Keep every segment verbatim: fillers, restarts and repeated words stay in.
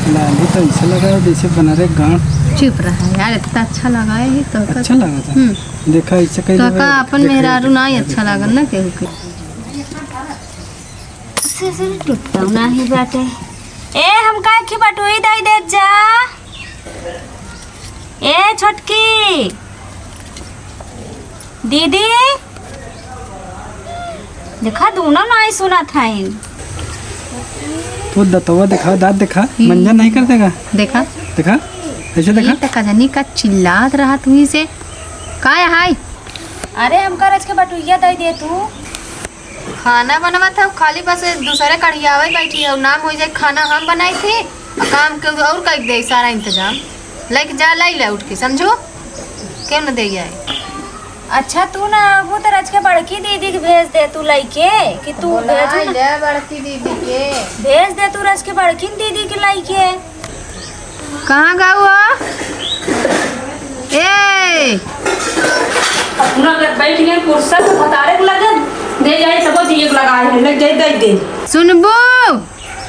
लाली तो ऐसे लगा है जैसे बना रहे गांठ। चुप रहा यार, इतना अच्छा लगा है तो का। अच्छा लगा था। हम्म। देखा, ऐसे कहीं तो लगा का है, अपन देखा मेहरारू है। ना ही अच्छा लागल ना केहू के। से, से टूटता ना ही बाटे। ए, हमका एक बटुई दे दे जा। ए छोटकी दीदी, देखा, दोनों नाई सुनत हईन। तो दतवा देखा, दाँत देखा, हम्म। मंजन नहीं कर देगा। देखा। देखा, ऐसे देखा। ये तो का जानी का चिल्लात रहा तू ही से। का है हाय? अरे, हमका रच के बटुइया दे दे तू। खाना बनवत हऊ, खाली बस दूसरे कढ़ियावे बैठी हऊ। नाम हो जाए खाना हम बनाई थी, और काम के और कर दे सारा इंतजाम। लेके जा, लाई ले उठ के, समझो? क्यों न दे आए? अच्छा, तू ना आबू तो रच के बड़की दीदी के भेज दे तू लइके, कि तू बोला भेजू ना। ले बड़की दीदी के। भेज दे तू रच के बड़की दीदी के लइके। कहाँ गऊ हो? ए! पूरा अगर बैठ गए कुर्सा तो भतारे को लगन दे जाए, सबो दिए के लगा है, लग जाए, दे दे। सुनबू?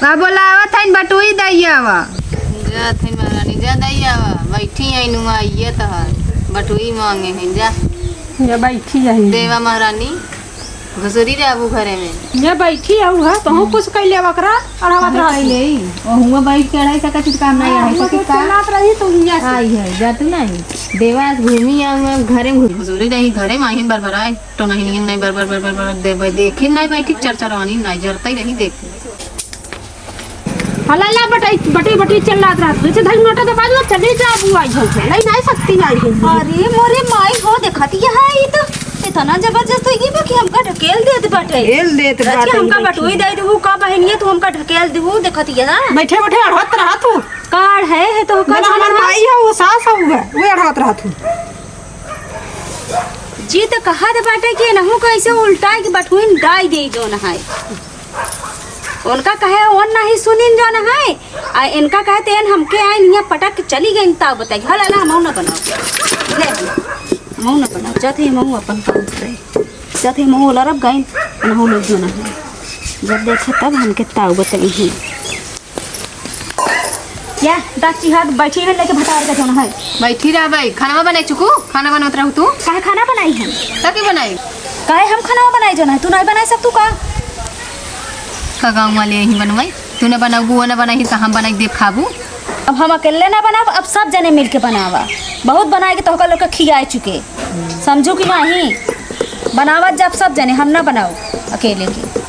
का बोलावत हईन, बटुई दइयावा। जात हईन महारानी, जा दइयावा। बैठी हईन नुआ, आइए तो है। बटुई मांगे हईन, जा। ये बैठी है। देवा महारानी, घुसरी रे आबू घरे में। ये बैठी है, वो है, तो हूँ कुछ कह लेवा करा, अढ़ावत कहाँ रहा कह तू। ले? ओ हुआ बैठ के अढ़ाई सौ का कुछ काम नहीं हाँ, है, हुआ सकी तो का? चलात रही तो हिया से। आई है, जा तू नहीं। देवा घूमी आऊँ, घरे में घुसरी रही, घरे में आई बरबराए। तो नहीं, नहीं, नहीं, बर, बर, बर, बर, बर, दे, भाई, देखी नहीं बैठी, चरचरानी नहीं, जरता ही नहीं देख। हला ला बटाई, बटी, बटी चिल्लात रहत। जैसे धई नोटा दबा दो, चली जा, अबू आई है, नहीं, नहीं सकती आई है। अरे मोरे माई हो, देखत ये है, ई तो इतना जबरदस्त हो गई बा कि हमका ढकेल देत बाटे। ढकेल देत रच के बाटे, हमका बैठी। बटोई दे देहू का बहनिया, तू हमका ढकेल देहू, देखत ये ना। बैठे, बैठे अड़हत रहा तू। काढ़ है, है तो का मेरा हमार जाना है? माई है, वो सास है, वो है, वो अड़हत रहा तू। जी, त कहत बाटे कि एनहू के ऐसे उल्टा के बटुइन डाई दे जौन है। उनका कहे ओन नहीं सुनिन जौन है, आ इनका कहे तेन हमके आइन हियाँ पटक के चली गइन, तब बताई। हला ला, हमहू ना बनाओ। ले, हमहू ना बनाओ। जाते हमहू अपन काम करे। जाते हमहू लरब गइन, एनहू लोग जौन है। जब देखे तब हमके ताऊ बताई हैं। या, डाची हाथ बैठी है लेके भतार का जौन है। बैठी रह भाई, खाना बनाई चुकू, खाना बनवत रहू तू। काहे खाना बनाई है? का के बनाई? काहे हम खाना बनाई जौन है? तू नहीं बनाई सब तू का? का गाँव वाले यहीं बनवाई? तू न बनाऊ, वो न बनाई, तो हम बनाई देब खाबू। अब हम अकेले ना बनाब, अब सब जने मिल के बनावा। बहुत बनाए के तोहका लोग के खियाए चुके। समझू कि नहीं? बनावत जब सब जने, हम ना बनाओ अकेले के।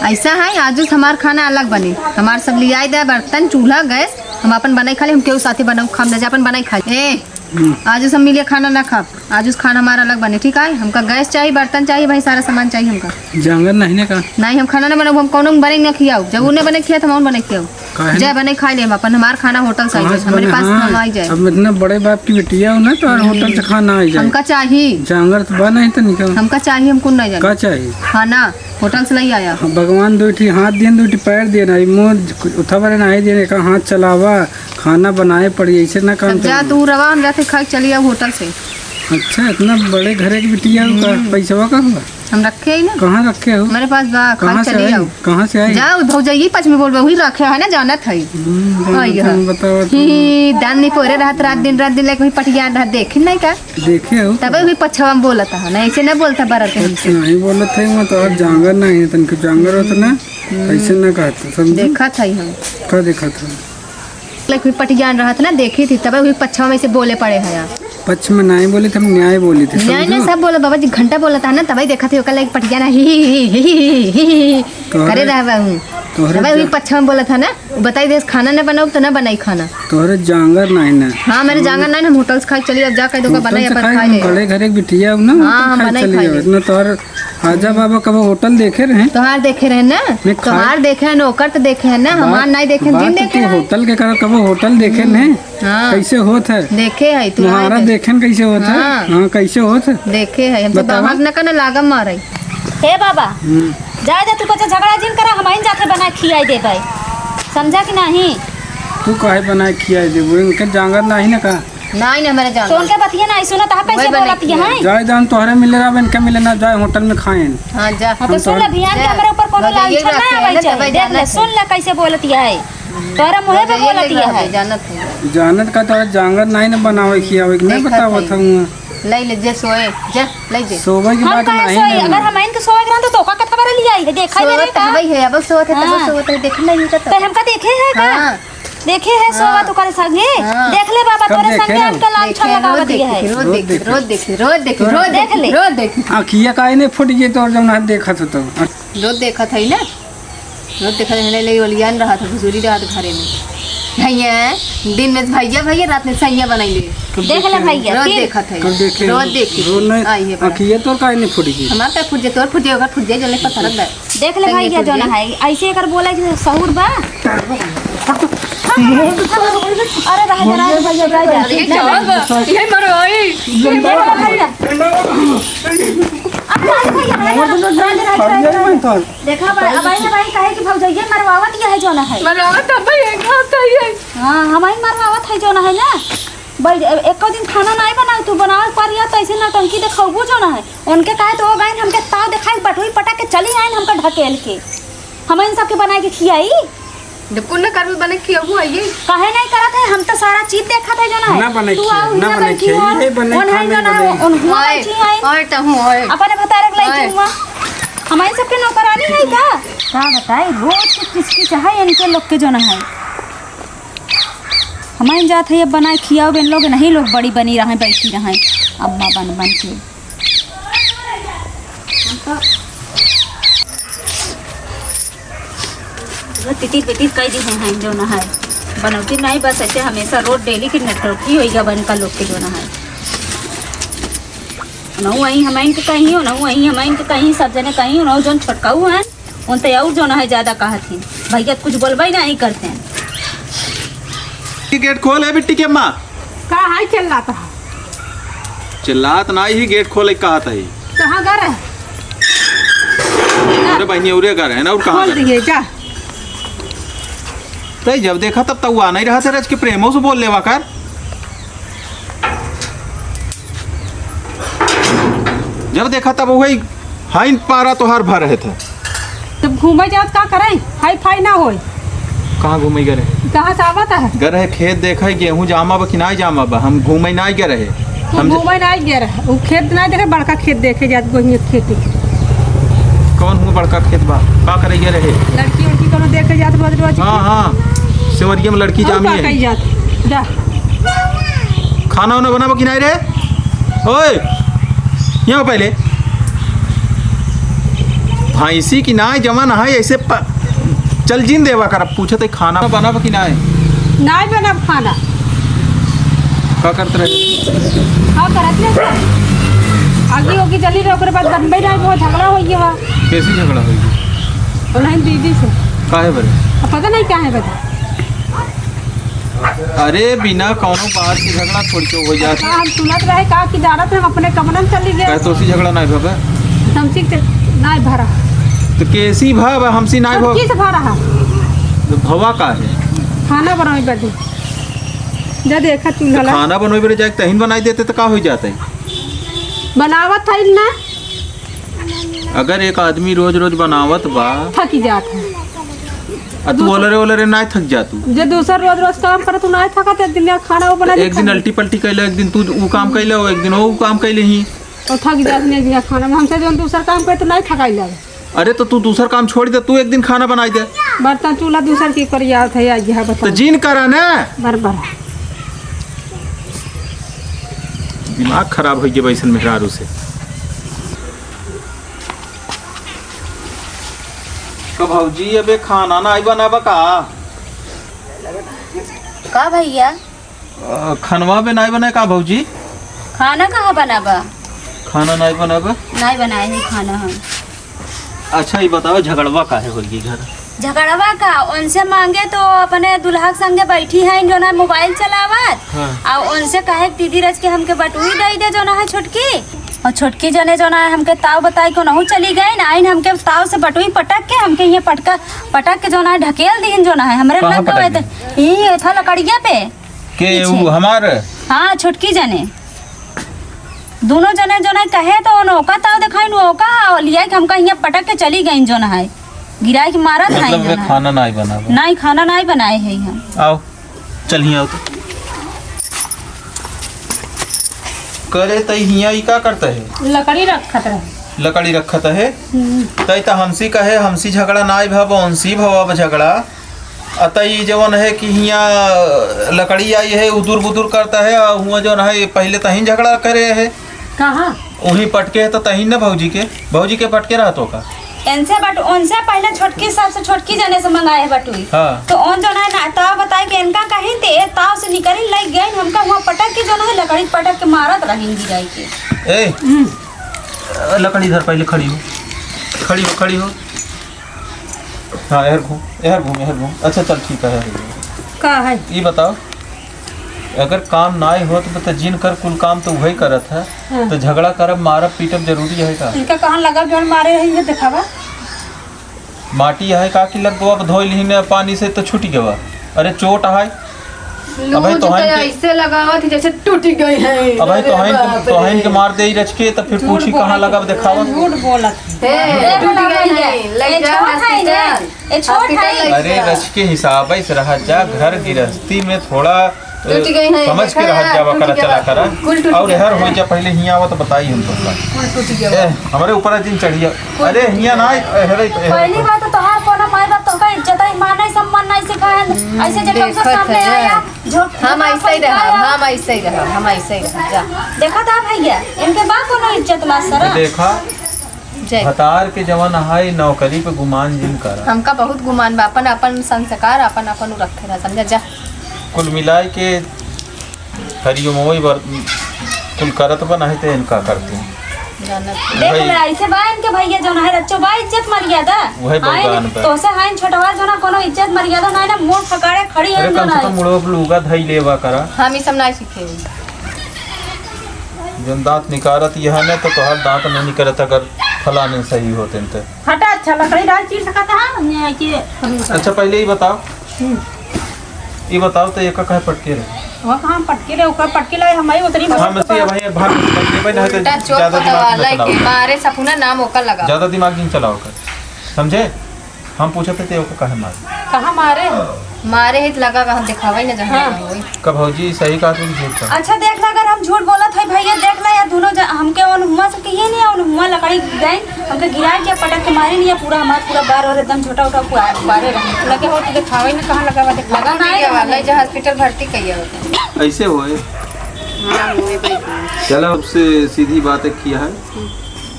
ऐसा है, आजुस हमार खाना अलग बने, हमार सब लियाई दे, बर्तन, चूल्हा, गैस, हम अपन बनाई खा ले, हम केहू साथे बनाऊ खाब ना जा, अपन बनाई खा ले। ए, हम्म। आजुस हम मिले खाना ना खाब, आजुस खाना हमारा अलग बने, ठीक है? हमका गैस चाहिए, बर्तन चाहिए, भाई सारा सामान चाहिए हमका। जांगर नहीं ना का? नहीं, हम खाना ना बनाऊ, हम कौनो बने ना खियाऊ, जब उन्हें बने खिया तो हम बने खियाऊ। काहे जा ना? बने खाई ले हम अपन, हमार खाना होटल से आई कहाँ जाए, से हमरे बने? पास हाँ, हम आई जाए। अब इतना बड़े बाप की बिटिया हो ना, तो हम्म। होटल से खाना आई जाए। हमका चाही। जांगर तो बा नहीं तो निकल। हमका चाही, हम कुन नहीं जाने। का चाही? खाना होटल से लई आया। हाँ, भगवान दो ठी हाथ दिए, दो ठी पैर दिए ना, ई मुंह उठा बरे ना आई दिए, एक हाथ चलावा, खाना बनाए पड़ी, ऐसे ना काम तब जा चलेला। तू रवा, हम जाते खाई चली आओ होटल से। अच्छा, इतना बड़े घरे की बिटिया हो का? हम्म। पैसवा का हुआ? हम रखे ही ना। कहाँ रखे हो? हमारे पास बा, खाई कहाँ से चली आई? आओ। कहाँ से आई? जाओ, भौजाई पच में बोलबे, वही रखे है ना, जानत है। हम्म, जानत आई है। है, बताओ तो। ही, दान नहीं पोरे रहत, रात दिन, रात दिन, लाइक वही पटिया रहत, देखी नहीं का? देखे हो? तबे वही पछवा में बोलत है, नहीं ऐसे ना बोलता बरत है कुछ हमसे। नहीं बोलत है, मैं तो आज जांगर नहीं है, तनके जांगर होत ना, हम्म। ऐसे ना कहत, समझी? देखत है हम। का देखत है? लाइक वही पटिया रहत ना, देखी थी, तबे वही पछवा में से बोले पड़े है यार। पक्ष में नाहीं बोले थे, हम न्याय बोले थे, न्याय ना समझो? सब बोलो बाबा जी, घंटा बोला था ना, तबे देखा थे ओकर लाइक पटिया ना, ही, ही, तोहरे, करे रहा हूँ। तोहरे तबे वही जा- पक्ष में बोला था ना, बताई देस खाना ना बनाओ तो ना बनाई खाना। तोहरे जांगर नाहीं ना। हाँ, मेरे जांगर नाहीं, हम होटल से खाई चली, अब जा कह दो का होटल बनाई से अपन खाई, खाई हम ले। बड़े घरे के बिटिया हो ना, हाँ, होटल हम खाई बनाई चली खाई जाओ। ले। इतना तोहर आजा बाबा कबो होटल देखे रहे? तोहार देखे रहे ना? नहीं, खाए तोहार देखे हैं, ओकर तो देखे हैं ना, बात, हमार नाहीं देखे, बात दिन तो देखे तू रहे। होटल के करा, कबो होटल देखे हम्म। नहीं? हाँ। कैसे होत है? देखे है, तू मुहारा आए देखे। देखे न कैसे होत है? हाँ। हाँ, कैसे होत है? देखे है, हम तो बतावा। बाहर न कने लागा मारे। हे बाबा, हम्म। जाए दे तू, कुछ झगड़ा जिन करा, हम आइन जाके बना खियाई दे भाई। समझा कि नहीं? तू काहे बना खियाई देबू? इनके जांगर नाहीं ना का? नाहीं ना, हमारे जांगर। तो उनके बतिया नाहीं सुनत, हाँ, कैसे वही बना बोलत है? जाए दे, हम तोहरे मिले रहब, इनके मिले ना जाए, होटल में खाएन। हाँ, जा। हाँ, तो हम सुन ले, तोहरे भियान के जा। हमरे ऊपर कोनो हाँ, तो ये लांछन बात ना है आवे ना, चाहे। तबे देख ले, जाना सुन ले, कैसे बोलत है। तोरा मुँहे पे बोलत है। जानत है। जानत का तोरा जांगर नाहीं न बनावे खियावे के, नहीं बतावत हूँ। ले ले, जे सोए, जा, ले जे। सोवे की बात नाहीं न। अगर हमइन के सोवे के रहन तो तोका कथा बारे लिया आई है, देखा ही सोवत नहीं का? हवई है, अब सोवत है, तब हाँ। सोवत है, देख नहीं का तो। तो हमका देखे है का? हाँ। देखे है सोवा हाँ। तो करे संगे? हाँ। देख ले बाबा, कब तोरे देखे संगे रहो? आन के लाल देखे, छल रोज लगावत देखे, है। रोज रोज देखे, देखे। रोज देखे, रोज देखे, रोज रोज देखे, देख ले। रोज देखे। आँखिया काहे नहीं फूट गई तोर जौन हाथ देखत हो तो? रोज देखत है ना? रोज देखत है, ले ओलियान रहत है, घुसुरी रहत घरे में। भैया, दिन में भैया, भैया, रात में सैया बनाई ले। कब देख ले देखे? भैया, रोज तीन देखत है। कब देखे? रोज देखी। रोज नहीं, आई है बड़ा। आँखिया तोर काहे नहीं फूट गई? हमार का फूट जे, तोर फूट जे, ओकर फूट जे, जले पत्थर रख दे। देख ले सैया भैया, फूट जौन जे। है, ऐसे एकर बोला कि सहूर बा। अरे रह जा, रह जा भैया, रह जा। अरे, ये क्या बा? ये मरवाई। ये मरवाई। अब रह जा भैया, रह जा, रह जा, रह जा, रह जा। देखा भाई, अब आई भाई कहे कि भौजैया मरवावत यह है जौन है। मरवावत तब भाई एक बात है ये। हाँ, हम ही मरवावत है जौन है ना। भाई, ए-, एको दिन खाना नाहीं बनाऊ, तू बनावे पर या तो ऐसे नौटंकी देखौबू जौन है। उनके कहे तो वो गइन हमके ताव देखाई, बटुई पटक के चली आइन हमका ढकेल के। हम इन सबके बनाए के खियाई? जब कुल न करबू बने खियाबू आइए। काहे नाहीं करत है? हम तो सारा चीज देखत है जौन है। ना बने तू खियाई, आओ, ना हियाँ बने बैठी खियाई, हो। ये बने उन है खाने जौन है, बने। उन हुआँ ओए, बैठी है। ओए, टहू, ओए। अपने भतारे के लइकी ओए। हुआँ। हम इन सबके नौकरानी है का? का बताई, रोज के किचकिच है इनके लोग के जौन है। हमारे जात है, अब बनाए खियाओ बेन लोग, नहीं लोग बड़ी बनी रहे, बैठी रहे अम्मा बन बन के। हम तो वो तितिर बितिर कह दी हैं, हैं जौन है बनौती नहीं, बस ऐसे हमेशा रोज डेली की नटरकी होई गया बन का लोग के जौन है। नहु वहीं हम इनके कहीं हो, नहु वहीं हम इनके कहीं, सब जने कहीं हो, नहु जौन छोटकाऊ हैं, उन ते और जौन है ज्यादा कहत हैं। भैया तो कुछ बोलबे नहीं करते हैं। ये गेट खोल है बिट्टी के अम्मा। का है चिल्लात है? चिल्लात ना ही, गेट खोले कहत है। कहाँ घर है? अरे बहनी, उरे घर है ना, और कहाँ खोल घर है? दिए, जा। तै जब देखा तब तउआ नहीं रहा था, रच के प्रेमो से बोल लेवा कर। जब देखा तब वही हाइन पारा तोहार भर रहे थे। जब घूमे जात का करें, हाई फाई ना होए। कहाँ घूमे गए रहे? कहाँ से आवत है? गए रहे खेत देखे, गेहूं जामा बा कि नाई जामा बा। हम घूमे नाई गए रहे। तू हम ज- घूमे नाई गए रहे। वो खेत नाई देखे, बड़का खेत देखे जात, गोहिया के खेती। कौन हुआ बड़का खेत बा? का करे गए रहे? लड़की उड़की कोनो देखे जात रोज रोज। हाँ, हाँ। सेवरिया में लड़की और जामी का है। कही जात? जा। खाना उना बनाबा कि नाई रे? ओए, यहाँ पहले। भैंसी की नाई जमा नहाई ऐसे प-, चल जिन देवा कर। अब पूछत है खाना बनाबा कि नाई? नाई बनाब खाना। का करत रहे? का करत रहे? आगी ओगी जली रहे, ओकरे बाद बनबे नाई, बहुत झगड़ा होई गया। कैसी झगड़ा होई? उन्हें दीदी से। काहे बरे? अब पता नहीं काहे बरे। अरे, बिना कौनो बात के झगड़ा थोड़ी क्यों हो जात है? का हम सुनत रहे का कि जानत रहे, हम अपने कमरन चली गए। काहे तोसी झगड़ा नाई भवे? हमसी के नाई भरा। तो कैसी भव, हमसी नाई भव? छोटकी से भरा है। तो भवा का है? खाना बनावे बदे। जा देखा चूल्हा तो ला। खाना बनवे बदे जाके तहिन बनाई देते तो का हो जाते? बनावत है ना। अगर एक आदमी रोज रोज बनावत बा, थकी जात है। आ तू दूसर ओलरे ओलरे नाय थक जा तू। जे दूसर रोज रोज काम करे, तू नाय थका, तो एक दिन खाना वो बना तो एक दिन दे। अल्टी पल्टी कैले, एक दिन तू ऊ काम कैले हो, एक दिन वो काम कैले ही। तो थक जात नहीं दिया खाना में, हमसे जो दूसर काम करे तो नाय थकाई लगे। अरे तो तू दूसर काम छोड़ दे, तू एक दिन खाना बनाई दे। बर्तन चूल्हा दूसर की करी आवत है, आज यह तो बता। जिन करा ना। बर बर। दिमाग खराब हो गया वैसन मेहरारू से। का भौजी, अबे खाना नाई बनाबा का? का भैया? अ, खनवा बे नाई बनाए का भौजी? खाना कहाँ बनाबा? खाना नाई बनाबा? नाई बनाए ही खाना हम। अच्छा, ये बताओ, झगड़वा काहे होई घर? झगड़वा का, उनसे मांगे तो अपने दुल्हा के संगे बैठी हैं, जो ना मोबाइल चलावत, हाँ। और उनसे कहे कि दीदी रच के हमके बटुई दे दे, जो ना है छोटकी। और छोटकी जने जो ना है हमके ताव बताई के ओनहु चली गई ना, आइन हमके ताव से बटुई पटक के हमके ये पटका, पटक के जो ना है ढकेल दीन, जो ना है हमरे कहाँ लग गए पटक थे। दी? यही था लकड़िया पे। के पीछे। ऊ हमार? हाँ, छोटकी जने। दोनों जने जो ना कहे तो ओन ओका ताव देखाइन, ओका, और लिया कि हमका हियाँ पटक के चली गई जो ना है। गिराए के मारत है मतलब वे खाना नाई बनावे। नाई, खाना नाई बनाए है हम। आओ, चल हियाँ आओ तो। करे तई हियाँ ई का करता है? लकड़ी रखत रहे। लकड़ी रखत है? हम्म। तई त हमसी कहे, हमसी झगड़ा नाई भव, उनसी भवा झगड़ा। अ तई जवन है कि हियाँ लकड़ी आई है, उदुर बुदुर करता है, अ हुआँ जवन है पहिले तहीं झगड़ा करे है। कहाँ? उहीं पटके है तो तहीं न भौजी के, भौजी के पटके रहतो का? इनसे बट-, उनसे पहिले छोटकी सास से छोटकी जने से मंगाए बटुई। हाँ। तो उन जौन है ना, ताव बताए के इनका कहीं ते ए ताव से निकली लग गई, हमका हुआँ पटक के जौन है लकड़ी पटक के मारत रही गिराई के। ए, हम्म। लकड़ी धर पहिले, खड़ी हो, खड़ी हो, खड़ी हो। हाँ, एहर घूम, एहर घूम, एहर घूम। अच्छा, चल, ठीक है, एहर घूम। का है? ई बताओ, अगर काम नाई होत बा, त जिन कर कुल काम त उहई करत है, हाँ। त झगड़ा करब, मारब, पीटब जरूरी है का? इनका कहाँ लगा जौन मारे है, ये देखावा। माटी है का कि लग गवा, अब धोई लिहिन पानी से त छूट गवा। अरे, चोट है। लूज अबे तो तो हइन के ऐसे लगावत है जैसे टूट गई है। अबे अरे तो हइन के, बाप तो हइन रे। के मार दे रच के, त फिर झूठ पूछी कहाँ बोलत लगा, अब है। देखावा। झूठ बोलत है। हे, देख टूट लो गई भैया, है, ले ये जा छोट है हॉस्पिटल। ना, ये छोट हॉस्पिटल है। ले अरे जा। रच के हिसाब से रह जा, घर गृहस्थी में थोड़ा, टूट गई है, समझ के देखा रह जा, टूट वकरा गया चला बा। करा। कुल टूट और गया एहर बा। हो जा, पहिले हियाँ आवा तो बताई हम तुमका। कुल टूट गया ए, बा। हमरे ऊपर जिन चढ़िया। कुल अरे टूट हियाँ गया। ना आए, एहरे, एहरे। पहली बात तो तोहार कोनो माई बाप तोहका इज्जत है, मान नहीं, सम्मान नहीं सिखाए। ऐसे जब हमसे देखत सामने है। आया, झूठ हम झूठा ऐसे ही बोल रहा, आया। हम ऐसे ही रहा, हम ऐसे ही रहा, जा। देखा था भैया, इनके बा कोनो इज्जत मान शरम? देखा, जय। भतार के जवन है, नौकरी पे गुमान जिन करा। हमका बहुत गुमान बा, अपन, अपन संस्कार, अपन, अपन उ रखे रहा, समझा जा। कुल मिलाए के हरिओम वही बर-, कुल करत बा, नहीं तो इनका करते। जानत देख भाई। ले, ऐसे बा इनके भैया, जौन है, रच्चो बा इज्जत मर्यादा। वही आइन, बलवान बा। तोसे हाइन छोटवा, जौन है, कोनो इज्जत मर्यादा नहीं ना, मुंह फकाड़े खड़ी अरे, हैं, कम जौन से है। कम मुड़वा पे लुगा धई लेवा करा। हम ई सब नहीं सीखे। जौन दांत निकारत यह न, तो तोहार दांत न निकरत अगर फलाने सही होते न तो। हटा, अच्छा, लकड़ी डाल चीर सकत है, हमने आके अच्छा, पहले ही बताओ। हम्म। ये बताओ तो एका काहे पटके रहे? वो कहाँ पटके रहे, ओकर पटके लाए, हम ही उतरी हाँ, बस मसीह भाई, भाग, भाग, भाग, भाग, उल्टा चोट ज्यादा दिमाग पतवा न लाइके चलाओ। मारे सपुना नाम ओकर लगा। ज्यादा दिमाग नहीं चलाओ कर, समझे? हम पूछत है, ते ओका काहे मारे? कहाँ मारे? मारे है त लगा, कहाँ देखावा ही ना, जहाँ हाँ। लगा होई। का भौजी सही कहा, तुम झूठ कहा? अच्छा, देख ला, अगर हम झूठ बोलत है भैया, देख ला, या दोनों ज-, हमके उन हुआ से कहिए नहीं, उन हुआ लकड़ी गए, हमके गिरा के पटक के मारे नहीं, पूरा हमार पूरा बार और एकदम छोटा उटा कुआ-, कुआरे रहे। लगे हो तो देखावा ही ना, कहाँ लगा हुआ, देखावा। लगा नहीं लगा हुआ, ले जा हॉस्पिटल भर्ती कहिए होता। ऐसे होए। हाँ, होए भाई। चलो, सबसे सीधी बात एक किया है,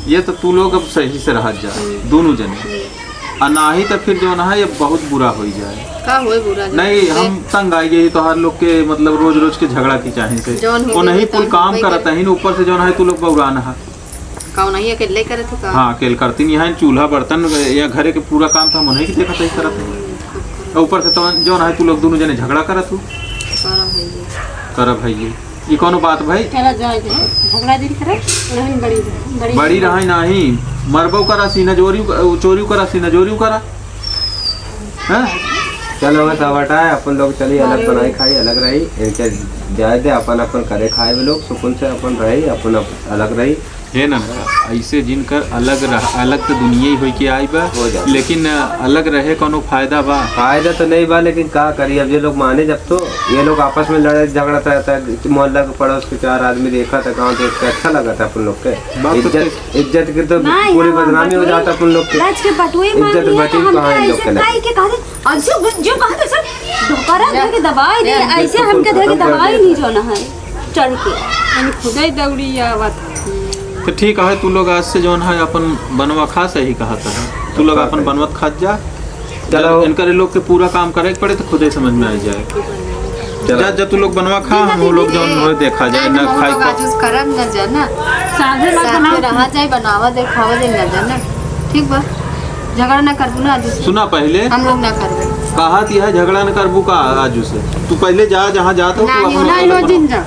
ये तो तू लोग अब सही से रहत जा, हम्म। दोनों जने। हम्म। आ नाही तो फिर जौन है, ये बहुत बुरा होई जाए। का होए बुरा जाए? नहीं, से हम तंग आई गई तोहार लोग के, मतलब, रोज रोज के झगड़ा की चाहे से। जौन हो वो नहीं गई, कुल तौन काम होई करत गई। है, ऊपर से जौन है, तू लोग बौरान है। का नहीं अकेले करत है का? हाँ, अकेले करती नहीं है, चूल्हा बर्तन या घरे के पूरा काम तो हम उन्हीं के देखत ही करत है। और ऊपर से तो जौन है, तू लोग दोनों जने झगड़ा करत हो। करब है ये। करब है ये। ई कौनो बात भाई? चला जाए दे, झगड़ा दिन करे, रहन बड़ी, बड़ी बड़ी रहन नाही, मरबो करा सीना जोरी, चोरी करा सीना जोरी करा। हैं? चलो बस अब हटाए, अपन लोग चली अलग बनाई खाई, अलग रही, इनके जाए दे, अपन, अपन करे खाए वे लोग, सुकून से अपन रही, अपन अप-, अलग रही। हे ननका, ऐसे जिनकर अलग रह, अलग तो दुनिया ही होई के आई बा, हो जाए। लेकिन अलग रहे कौनो फायदा बा? फायदा तो नहीं बा, लेकिन का करी, अब ये लोग माने जब तो ये लोग आपस में लड़े झगड़त रहता है, मोहल्ला के पड़ोस के चार आदमी देखा था, गाँव देख के अच्छा लगा था अपन लोग के। बात तो इज्जत, इज्जत की तो नहीं, पूरी हम बदनामी हो बटुई, जाता अपन लोग के। रच के बटुई मार इज्जत लिया बची तो कहाँ हमके इन लोग ऐसे के लगे? काई के कहा थे, अब जो, जो कहा था सर, धोखा रख दे के दबाई दे, ऐसे बिल्कुल हमके दे के खत्म कर दबाई दिया। नहीं जाना है, चढ़ के। हम खुदे दौड़ी आवत। तो ठीक है, तू लोग आज से जौन है अपन बनवा खा, सही कहा था, तू लोग अपन बनवत खात जा। चलो। इनकर लोग के पूरा काम करे के पड़े तो खुदे समझ में आ जाए। चलो। जा, जा तू लोग बनवा खा, हम वो लोग जौन होए देखा जाए, ना ना खाई हम लोग का। आज उस करब ना जा ना। साथे लोग साथे बनाओ। रहा जाए, बनावा देखावा जाए ना जा ना। ठीक बा? झगड़ा ना करबू ना आज से। सुना पहले। हम लोग ना करबे। कहा थी है झगड़ा ना करबू का आज से? तू पहले जा, जहाँ जात हो, तू नहीं, अपना नहीं, अलग लो बना। जिन जा।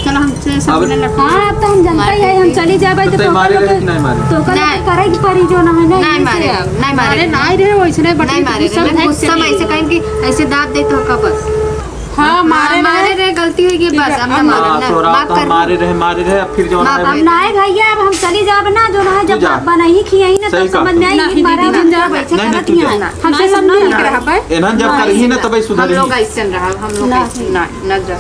चलो, हम से सब अब मिलने लगा। हाँ, अब तो हम जनता ही है, हम चली जाए भाई, तो तो तोहका मारे लोग रहे के, कि नहीं मारे? तोहका लोग के नहीं। करे के परी जो ना है ना, नहीं ये मारे, से। नहीं मारे। अरे, नहीं रहे, वैसे नहीं, बट नहीं ये मारे गुस्सा रहे, में नहीं, गुस्सा में ऐसे कहें कि ऐसे दाब दे तो का बस। हाँ, मारे हाँ, मारे रहे। रहे, गलती हुई कि बस, अब ना मारब, हाँ, ना, तोरा माफ तो कर दो। मारे रहे, मारे रहे, अब फिर जो माफ है। अब ना है भैया, अब हम चली जाब ना, जो ना है, जब तू जा। बनही खियाई ना, सही तब समझ में आई। नहीं, कि दीदी, मारा ना। नहीं, नहीं, तू जा। हमसे नहीं, समझ नहीं। नहीं। एनहन जब करही ना, तबे सुधरही। हम लोग ऐसे रहा, हम लोग ना। ऐसे ना, ना जा।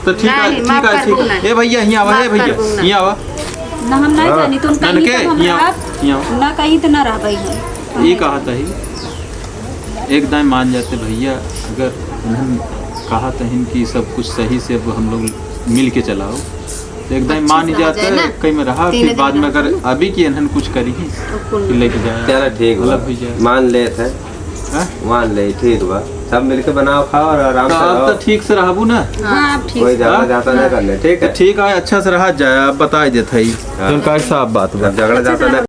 तो ठीक है, नहीं, ठीक माफ है, कर ठीक दूँ है। ना। ए भैया, हियाँ आवा, ए माफ कर भैया, दूँ ना। हियाँ आवा। ना हम नहीं हाँ। जानी, तुम कहीं ननके, तो हम हियाँ, रहब, हियाँ आवा। ना कहीं तो ना रहबै हम। ये कहा था ही। एक दाईं मान जाते भैया, अगर उन्हन कहा तहिन कि सब कुछ सही से अब हम लोग मिल के चलाओ, तो एक दाईं अच्छे मान ही से आ जाते, जाए ना। कहीं में रहा, तीन फिर दिन बाद में रहा अगर ना। अभी की इन्हन कुछ करी ही, तो कुल फिर लेके जाए, चलो ठीक बा, अलग हुई जाए। मान लेत है, हैं? मान ले, ठीक बा, सब मिलके बनाओ खाओ और आराम तो से आप रहो। तो ठीक से रहबू ना? हाँ, आप ठीक कोई से। झगड़ा हाँ? झांसा ना कर ले, ठीक है? ठीक है, अच्छा से रहा जाए, आप बताई देत हई। हाँ। तो काहे साफ बात बा? सब झगड़ा झांसा ना